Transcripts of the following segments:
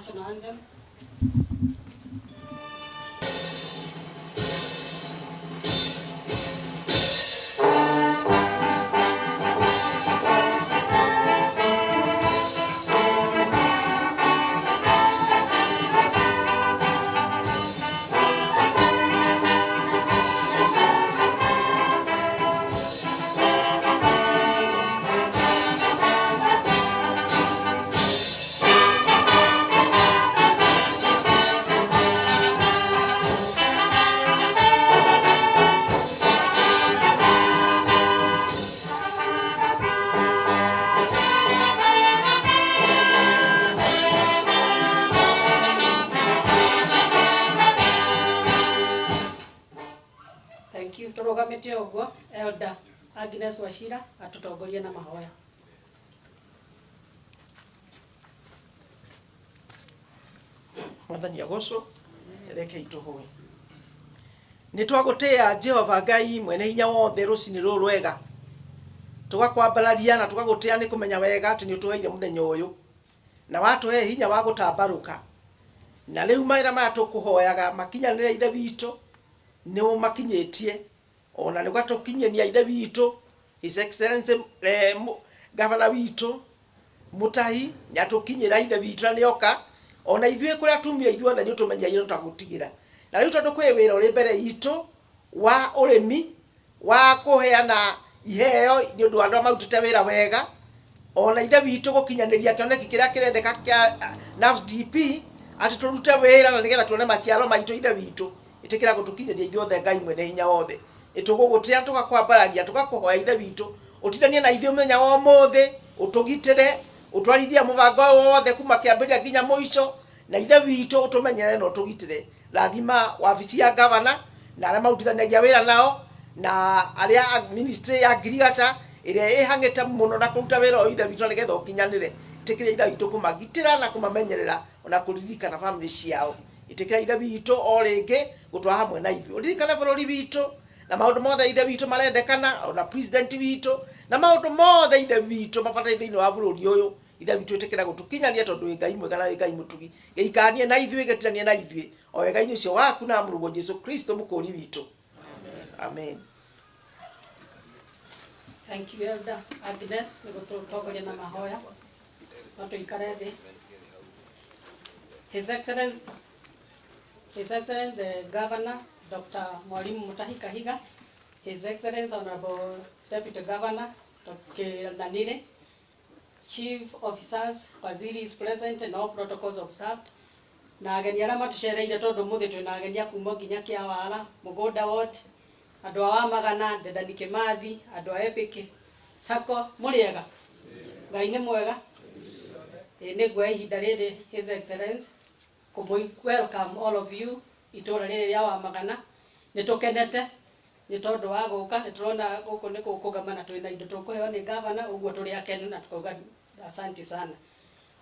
National anthem. Thank you. Tũrũgamĩte ũguo Elder Agnes Wachira atũtongorie na mahoya. Mwathani agocwo. Rekei tũhoe. Nĩ twagũtĩĩa Jehova Ngai mwene hinya wothe rũcinĩ rũrũ rwega, tũgakwambararia na tũgagũtĩĩa nĩ kũmenya wega atĩ nĩ ũtũheire mũthenya ũyũ na watũhe hinya wa gũtambarũka. Na rĩu mawĩra maya tũkũhoyaga makinyanĩre Ithe witũ, nĩ ũmakinyĩtie ona nĩ ũgatũkinyĩria Ithe witũ His Excellency gavana witũ Mutahi nĩ atũkinyĩra Ithe witũ na nĩoka ona ithuĩ kũrĩa tumire ithuothe nĩ ũtũmenyeire tũtagũtigĩra. Na rĩu tondũ kwĩ wĩra ũrĩ mbere itũ wa ũrĩmi wa kũheana iheo nĩ ũndũ wa andũ arĩa marutĩte wĩra wega, ona Ithe witũ gũkinyanĩria kĩoneki kĩrĩa kĩrendeka kĩa NAVSDP atĩ tũrute wĩra na nĩgetha tuone maciaro maitũ Ithe witũ. Ĩtĩkĩra gũtũkinyĩria ithuothe Ngai mwene hinya wothe. Nĩtũgũgũtĩa tũgakwambararia tũgakũhoya Ithe witũ ũtindanie na ithuĩ mũthenya wa ũmũthĩ, ũtũgitĩre, ũtwarithie mũbango ũyũ wothe kuma kĩambĩrĩria nginya mũico, na Ithe witũ ũtũmenyerere na ũtũgitĩre. Rathima wabici ya gavana na arĩa marutithanagia wĩra nao na arĩa a ministry ya ngirigaca ĩrĩa ĩhang'ĩte mũno na kũruta wĩra ũyũ Ithe witũ na nĩgetha ũkinyanĩre. Ĩtĩkĩria Ithe witũ kũmagitĩra na kũmamenyerera ona kũririkana bamĩrĩ ciao. Ĩtĩkĩra Ithe witũ o rĩngĩ gũtũra hamwe na ithuĩ. Ũririkane bũrũri witũ na maũndũ mothe Ithe witũ marendekana, ona president witũ na maũndũ mothe Ithe witũ mabataire thĩinĩ wa bũrũri ũyũ. Ithe witũ ĩtĩkĩra gũtũkinyania tondũ wĩ Ngai mwega na wĩ Ngai mũtugi. Gĩikaranie na ithuĩ, gĩtiranie na ithuĩ o wega-inĩ ũcio waku na mũrũguo Jesu Kristo mũkũũri witũ. Amen. Thank you Elder Agnes nĩ gũtũtongoria na mahoya. No tũikare thĩ. His Excellency the Governor Dr. Mwalimu Mutahi Kahiga, His Excellency Honorable Deputy Governor Dr. Nanire, Chief Officers, Waziri is present and all protocols observed. Na ageni arĩa matũcereire tondũ ũmũthĩ twĩna ageni a kuma nginya Kĩawara, Mũgũnda Ward, andũ a Wamagana, Dedan Kimathi, andũ a Epic Sacco, mũrĩ ega? Ngai nĩ mwega? Ĩĩ nĩ nguoya ihinda rĩrĩ His Excellency kũmũ welcome all of you itũra rĩrĩ rĩa Wamagana. Nĩ tũkenete nĩ tondũ wa gũka, nĩ tũrona gũkũ nĩ gũkũgama na twĩna indo tũkũheo nĩ gavana, ũguo tũrĩ akenu na tũkauga asanti sana.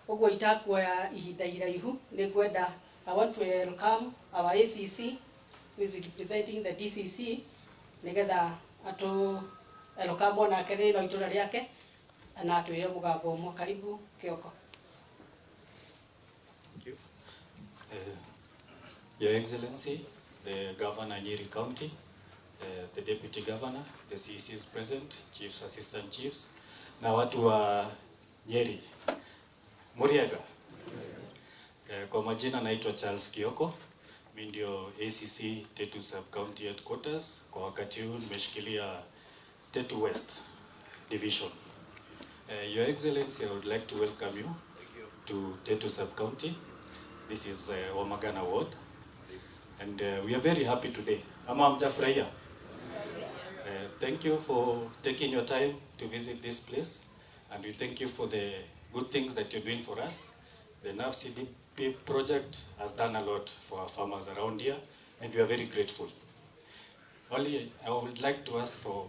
Ũguo itakuoya ihinda iraihu, nĩ ngwenda I want to welcome our ACC who is representing the DCC nĩgetha atũ welcome onake rĩrĩ no itũra rĩake na atwĩre mũgambo ũmwe. Karibu Kioko. Thank you. Your Excellency, the Governor Nyeri County, the Deputy Governor, the CEC is present, Chiefs, Assistant Chiefs, na watu wa Nyeri. Muriega. Kwa majina naitwa Charles Kioko. Mimi ndio ACC Tetu Sub County Headquarters. Kwa wakati huu nimeshikilia Tetu West Division. Your Excellency, I would like to welcome you to Tetu Sub County. This is Wamagana Ward. And we are very happy today. Ama hamjafurahia? Thank you for taking your time to visit this place. And we thank you for the good things that you're doing for us. The NAVCDP project has done a lot for our farmers around here, and we are very grateful. Only I would like to ask for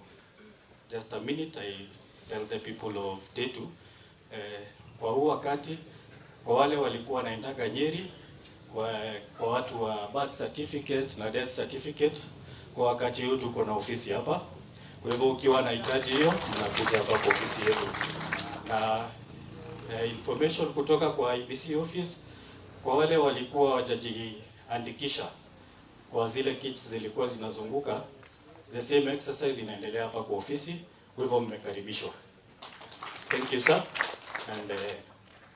just a minute. I tell the people of Tetu, kwa huu wakati, kwa wale walikuwa wanaendaga Nyeri, kwa watu wa birth certificate na death certificate, kwa wakati huu tuko na ofisi hapa. Kwa hivyo ukiwa na hitaji hiyo, mnakuja hapa kwa ofisi yetu. Na information kutoka kwa IEBC office, Kwa wale walikuwa hawajajiandikisha kwa zile kits zilikuwa zinazunguka, the same exercise inaendelea hapa kwa ofisi, kwa hivyo mmekaribishwa. Thank you, sir, and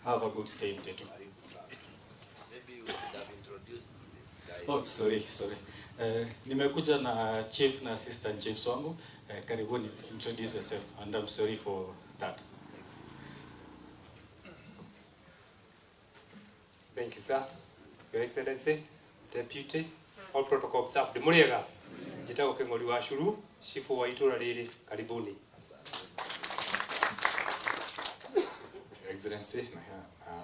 have a good stay in Tetu. Maybe you should have introduced this guy. Oh, sorry, sorry. Nimekuja na chief na assistant chiefs wangu. Karibuni, introduce yourself, and I'm sorry for that. Thank you, sir. Your Excellency, Deputy, all protocol observed. Muriega. Njĩtagwo Kĩng'ori wa Curu, chifu wa itũra rĩrĩ. Karibuni. Your Excellency,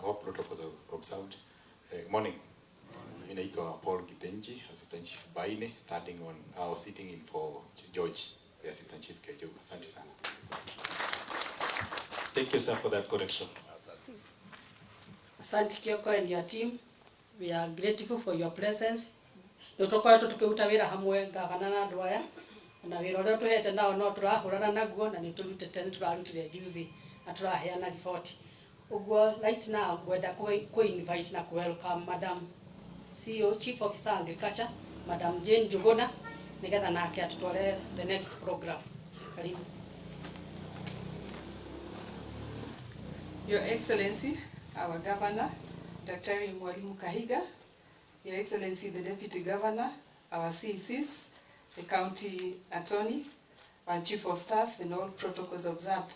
all protocols are observed. Morning. Mimi naitwa Paul Githenji, Assistant Chief Baine, standing on sitting in for George, the Assistant Chief Kejo. Asante sana. Thank you, sir, for that correction. Asante, Kioko, and your team. We are grateful for your presence. Nĩ tũkoretwo tũkĩruta wĩra hamwe gavana na andũ aya, na wĩra ũrĩa tũhete nao no tũrahũrana naguo, na nĩ tũrutĩte, nĩ tũrarutire juzi na tũraheana riboti. Ũguo right now ngwenda kũ invite na kũ welcome Madam CEO, Chief Officer Agriculture, Madam Jane Njuguna, nĩgetha nake atũtware the next program. Karibu. Your Excellency, our Governor, Daktari Mwalimu Kahiga, Your Excellency, the Deputy Governor, our CECs, the County Attorney, our Chief of Staff, and all protocols observed.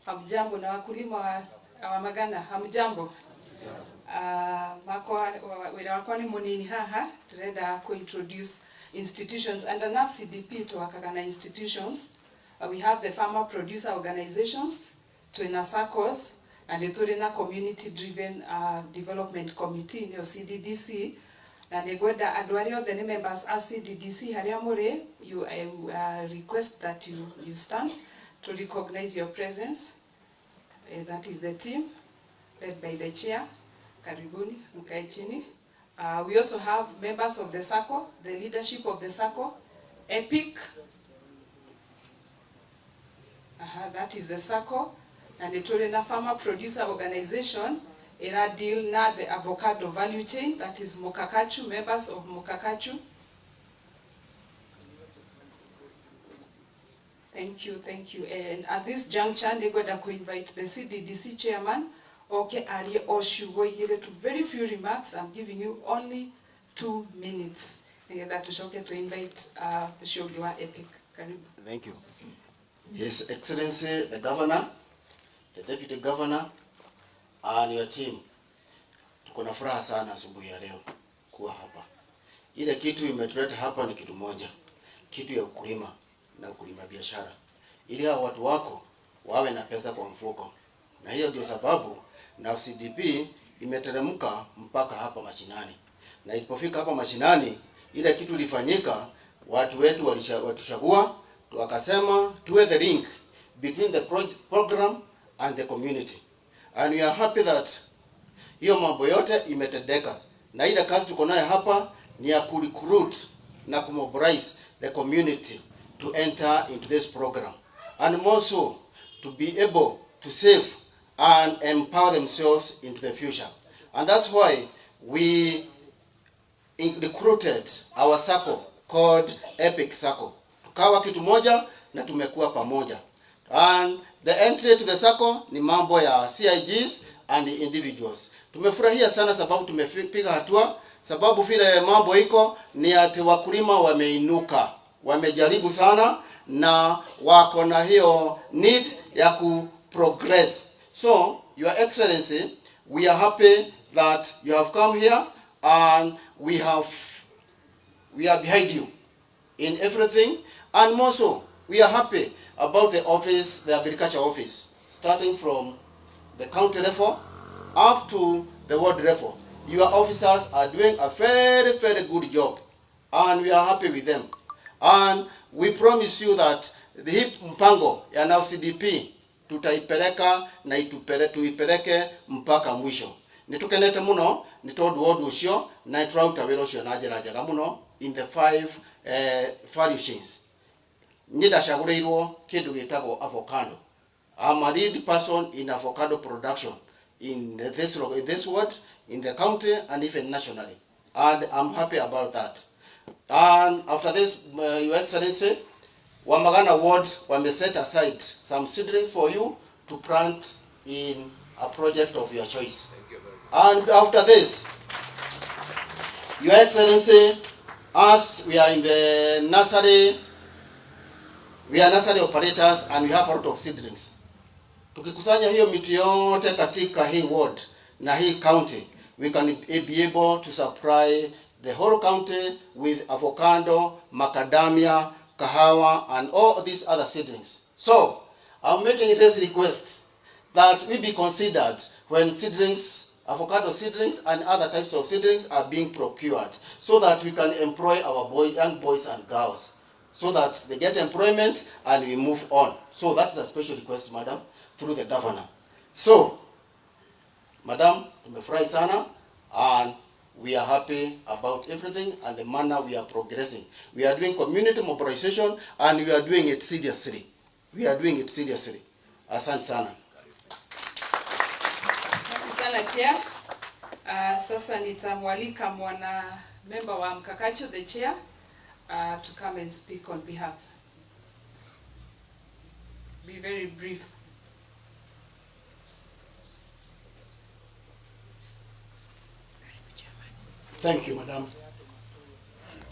Hamjambo na wakulima wa Magana, hamjambo. Makwa wĩra wakwa nĩ mũnini haha, ndĩrenda ku-introduce institutions under NAFCDP. Twakaga na institutions. We have the farmer producer organizations, twĩna SACCOs, na nĩ tũrĩ na community driven development committee, nĩyo CDDC, na nĩ ngwenda andũ arĩa othe nĩ members a CDDC harĩa mũrĩ, I request that you stand to recognize your presence. That is the team led by the chair. Karibuni, mkae chini. We also have members of the SACCO, the leadership of the SACCO, EPIC. Aha, that is the SACCO. Na nĩ tũrĩ na farmer producer organization ĩra deal na the avocado value chain, that is Mokakachu, members of Mokakachu. Thank you, thank you. And at this juncture, nĩngwenda ku-invite the CDDC chairman oke arie o ciugo igĩrĩ to very few remarks. I'm giving you only 2 minutes. Nĩgetha tũcoke to invite ũcio ũngĩ wa EPIC. Karibu. Thank you. His Excellency the Governor, the Deputy Governor, and your team. Tuko na furaha sana asubuhi ya leo kuwa hapa. Ile kitu imetuleta hapa ni kitu moja, kitu ya ukulima na ukulima biashara, ili hao watu wako wawe na pesa kwa mfuko, na hiyo ndio sababu NAFCDP imeteremka mpaka hapa mashinani, na ilipofika hapa mashinani, ile kitu ilifanyika, watu wetu watuchagua, wakasema tuwe the link between the program and the community, and we are happy that hiyo mambo yote imetendeka, na ile kazi tuko nayo hapa ni ya kurecruit na kumobilize the community to enter into this program and more so to be able to save and empower themselves into the future. And that's why we recruited our SACCO called Epic SACCO. Tukawa kitu moja na tumekuwa pamoja. And the entry to the SACCO ni mambo ya CIGs and the individuals. Tumefurahia sana sababu tumepiga hatua, sababu vile mambo iko ni ati wakulima wameinuka, wamejaribu sana na wako na hiyo need ya ku progress. So, Your Excellency, we are happy that you have come here and we are behind you in everything, and more so we are happy about the office, the agriculture office, starting from the county level up to the ward level. Your officers are doing a very, very good job, and we are happy with them. And we promise you that the hii mpango ya NAFCDP tutaipeleka na tuipeleke mpaka mwisho. Nitukenete muno ni tondu wa undu ucio na tũraruta wĩra ũcio na njĩra njega mũno in the five value chains. Niĩ ndacagũrĩirwo kĩndũ gĩtagwo avocado. I'm a lead person in avocado production. in this ward, in the county and even nationally. And I'm happy about that. And after this, Your Excellency, Wamagana Ward wame set aside some seedlings for you to plant in a project of your choice. Thank you very much. And after this, Your Excellency, as we are in the nursery, we are nursery operators and we have a lot of seedlings. Tukikusanya hiyo miti yote katika hii ward na hii county, we can be able to supply the whole county with avocado, macadamia, kahawa and all these other seedlings. So, I'm making this request that we be considered when seedlings, avocado seedlings and other types of seedlings are being procured, so that we can employ our young boys and girls, so that they get employment and we move on. So that's a special request, madam, through the governor. So, madam, tumefurahi sana and we are happy about everything and the manner we are progressing. We are doing community mobilization and we are doing it seriously. We are doing it seriously. Asante sana. Asante sana chair. Sasa nitamwalika mwana member wa Mkakachu, the chair, to come and speak on behalf. Be very brief. Thank you, madam.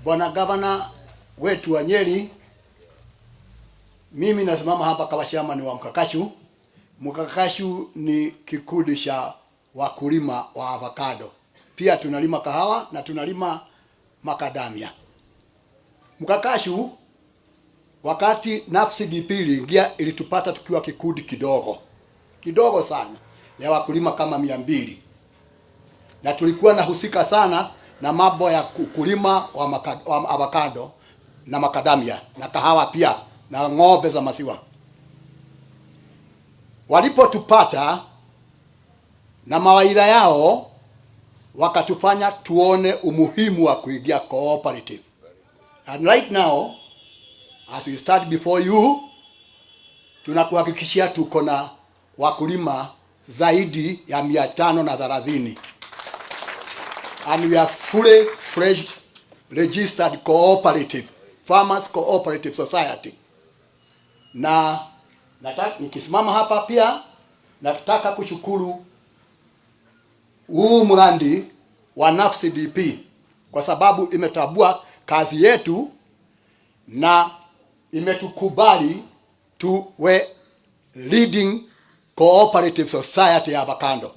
Bwana Gavana wetu wa Nyeri, mimi nasimama hapa kama chairman wa Mkakachu. Mkakachu ni kikundi cha wakulima wa avocado. Pia tunalima kahawa na tunalima makadamia. Mkakachu, wakati NAFCDP iliingia, ilitupata tukiwa kikundi kidogo kidogo sana ya wakulima kama 200, na tulikuwa nahusika sana na mambo ya ukulima wa avocado na makadamia na kahawa pia na ng'ombe za maziwa. Walipotupata na mawaidha yao, wakatufanya tuone umuhimu wa kuingia cooperative. And right now, as we start before you, tunakuhakikishia tuko na wakulima zaidi ya 530. And we are fully fledged registered cooperative, Farmers Cooperative Society. Na nataka nikisimama hapa pia nataka kushukuru huu mradi wa NAFCDP kwa sababu imetambua kazi yetu na imetukubali tuwe leading cooperative society ya avocado.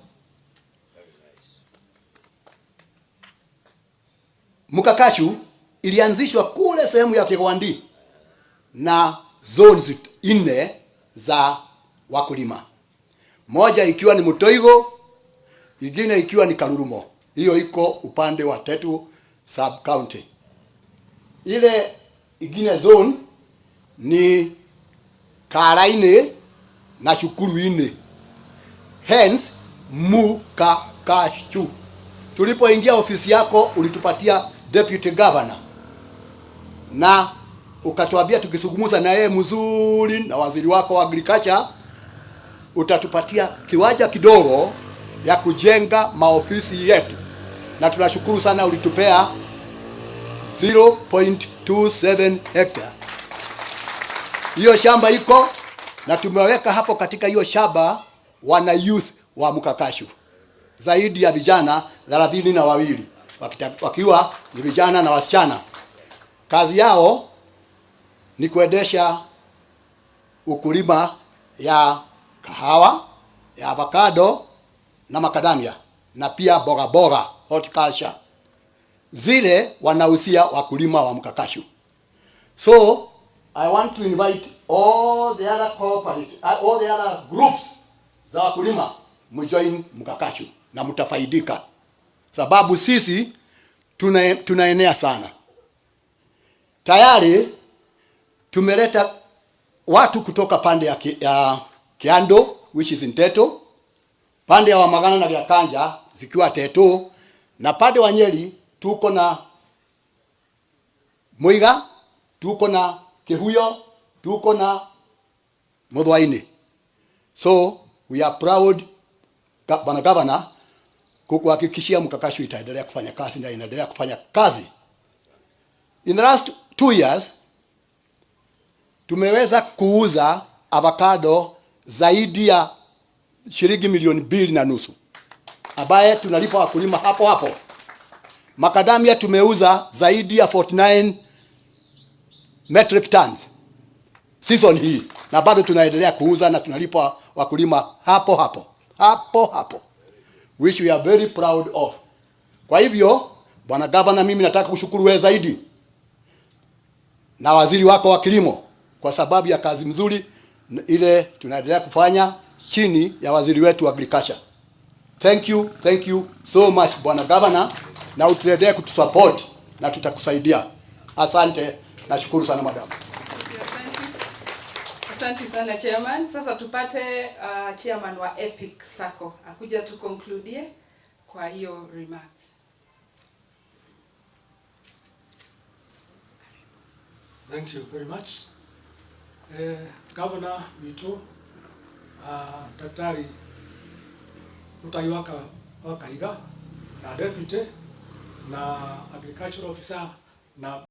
Mkakachu ilianzishwa kule sehemu ya Kigwandi na zones 4 za wakulima, moja ikiwa ni Mutoigo, ingine ikiwa ni Karurumo, hiyo iko upande wa Tetu sub county. Ile ingine zone ni Karaine na Chukuruine, hence Mukakachu. Tulipoingia ofisi yako ulitupatia deputy governor na ukatuambia tukizungumza na yeye mzuri na waziri wako wa agriculture utatupatia kiwanja kidogo ya kujenga maofisi yetu, na tunashukuru sana, ulitupea 0.27 hectare. Hiyo shamba iko na tumeweka hapo katika hiyo shamba wana youth wa Mkakachu zaidi ya vijana 32 wakiwa ni vijana na wasichana. Kazi yao ni kuendesha ukulima ya kahawa, ya avocado na makadamia na pia boga boga horticulture. Zile wanahusia wakulima wa Mkakachu. So I want to invite all the other cooperative, all the other groups za wakulima mjoin Mkakachu na mtafaidika, sababu sisi tunaenea sana. Tayari tumeleta watu kutoka pande ya Kiando which is in Teto, pande ya Wamagana na Giakanja zikiwa Teto, na pande wa Nyeri tuko na Muiga, tuko na Kihuyo, tuko na Muthwaini. So we are proud Bwana Gavana, kukuhakikishia Mkakashu itaendelea kufanya kazi na inaendelea kufanya kazi. In the last 2 years tumeweza kuuza avocado zaidi ya shilingi 2.5 milioni ambaye tunalipa wakulima hapo hapo. Makadamia tumeuza zaidi ya 49 metric tons season hii na bado tunaendelea kuuza na tunalipa wakulima hapo hapo hapo hapo, which we are very proud of. Kwa hivyo, Bwana Gavana, mimi nataka kushukuru wewe zaidi na waziri wako wa kilimo kwa sababu ya kazi mzuri ile tunaendelea kufanya chini ya waziri wetu wa agriculture. Thank you, thank you so much, Bwana Gavana, na utuendelee kutusupport na tutakusaidia. Asante, nashukuru sana, madam. Asante, asante. Asante sana, chairman. Sasa tupate chairman wa Epic Sacco akuja tu conclude kwa hiyo remarks. Thank you very much. Governor witũ, Daktari Mutahi wa Kahiga na deputy na agricultural officer na